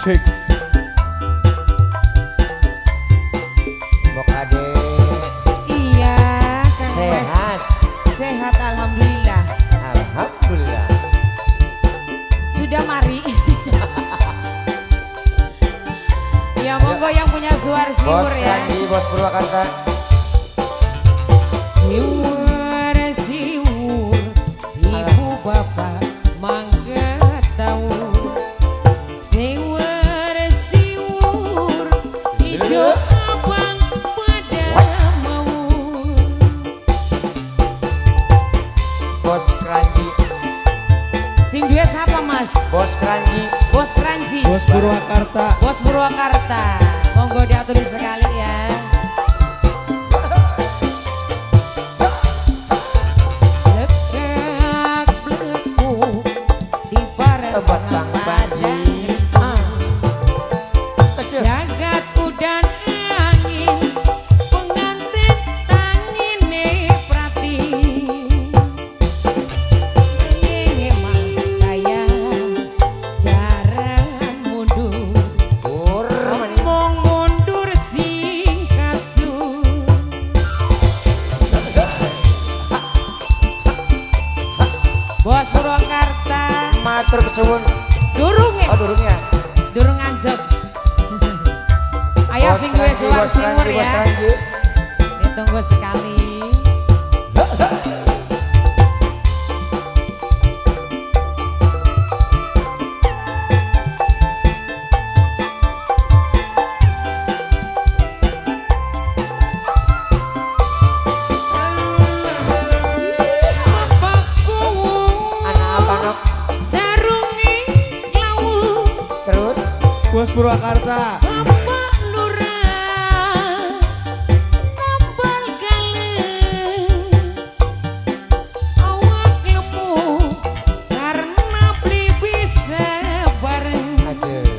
Asik. Mbok Ade. Iya, Kang Mas. Sehat. Sehat alhamdulillah. Alhamdulillah. Sudah mari. Ya monggo yang punya suar Bos siwur ya. Randi, Bos Purwakarta. Siwur siwur, ibu bapak mangga tahu. Siwur siwur, hijau abang pada mau. Bos Kranji, Sing duwe siapa, Mas? Bos Kranji. Bos Kranji. Bos Purwakarta. Bos Purwakarta. Monggo diaturi sekali ya. Lekak blekuk di Batang padang Panji. Jagat udan angin pengantin tangine prati. Memang kaya jaran mundur. Pur maning. Ngomong mundur sing kasur. Bos Purwakarta. Matur kesuwun. Durung ya? Oh, durung ya. Durung anjek. Ayo Bos sing duwe Kranji, suar Bos siwur Kranji, Bos ya. Kranji. Ditunggu sekali. Bapakku Anak apa nok? Sarunge klawu. Terus Bos Purwakarta. Bapak Lurah tambal gale. Awak lemu karena beli bisa bareng. Aduh.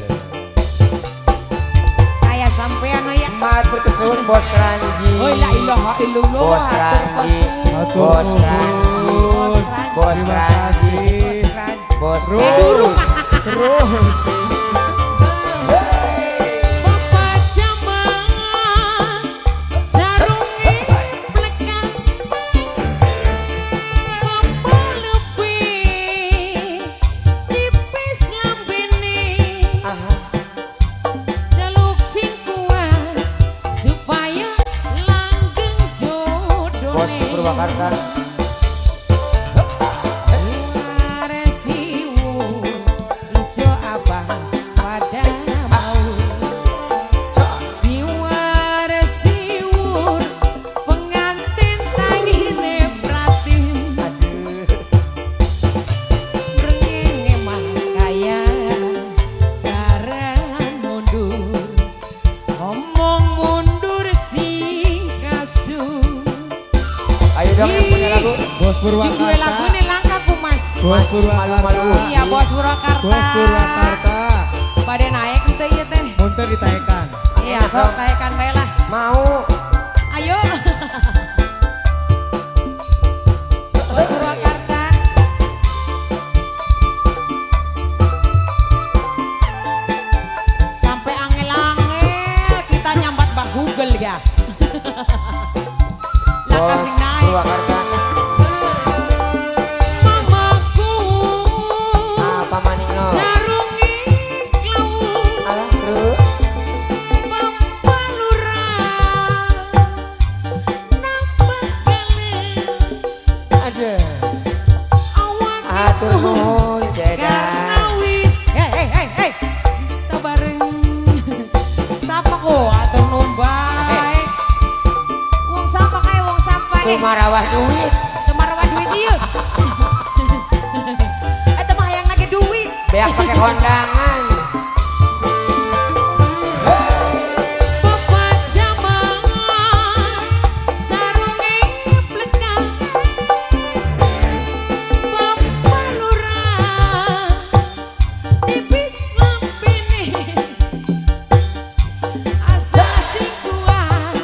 Kayak sampean oh ya. Matur kesuwun Bos Kranji. Oh la ilaha illallah. Bos Atur Kranji. kesuwun. Atur Bos Kranji. nuhun. Bos Terima Kranji. kasih. Bos Kranji. Bos Terus. Terus. Bapak Jamal sarunge plekan. Bapak lebih tipis lambene. Aha. Jaluk sing kuat supaya langgeng jodone. Bos Purwakarta. Siwar siwur ijo abang pada mau. Siwar siwur pengantin tangine pratin. Aduh. Rengenge mah kaya jaran mundur. Ngomong mundur sing kasur. Ayo dong yang punya lagu. Bos Sing duwe Purwakarta. lagune langka ku, Mas. Bos Masih Purwakarta. malu-malu. Iya, Bos Purwakarta. Bos Purwakarta. Pada naik ente ieu teh. Munter ditaekan. Iya, sok taekan bae lah. Mau. Ayo. Bos Purwakarta. Sampai angel-angel kita nyambat Mbak Google ya. Lah Bos kasih naik. Purwakarta. Mamaku Apa maning no? sarunge klawu. Alah terus. Bapak Lurah nambah gale. Aduh. Awak Atur nuhun karena Jedan. wis hei hei hei hei bisa bareng. Sapa kok atur nuhun bae. Wong sapa kae, wong sapa eh. Tumarawah duit. Temarawah duit ieu. Eta mah hayang nage duit. Beak pakai kondangan. Bapak Jamal sarunge plekan. Bapak Lurah tipis lambene. Asa sing kuat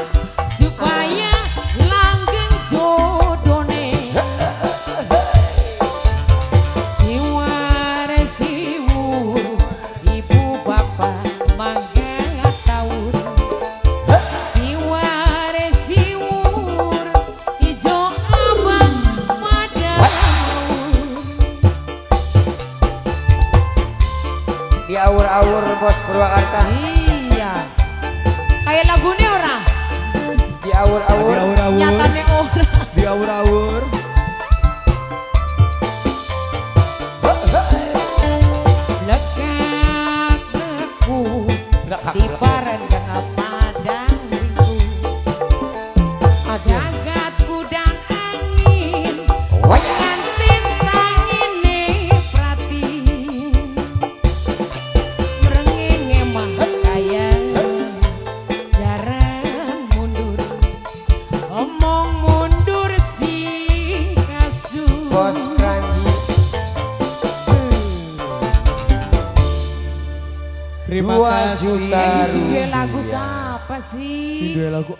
supaya langgeng jodone. Siwar siwur Purwakarta. Iya. Kayak lagune ora? Di awur-awur. Di awur-awur. Nyatane ora. Di awur-awur. Lekak leku di parendang padang ringku. Jagat gudang angin nganti tangine pratin. Mrengenge mah kaya jaran mundur. Omong mundur si kasu. Bos Kranji. Terima Dua kasih. juta. Eh, sing duwe lagu siapa Sing sih? duwe lagu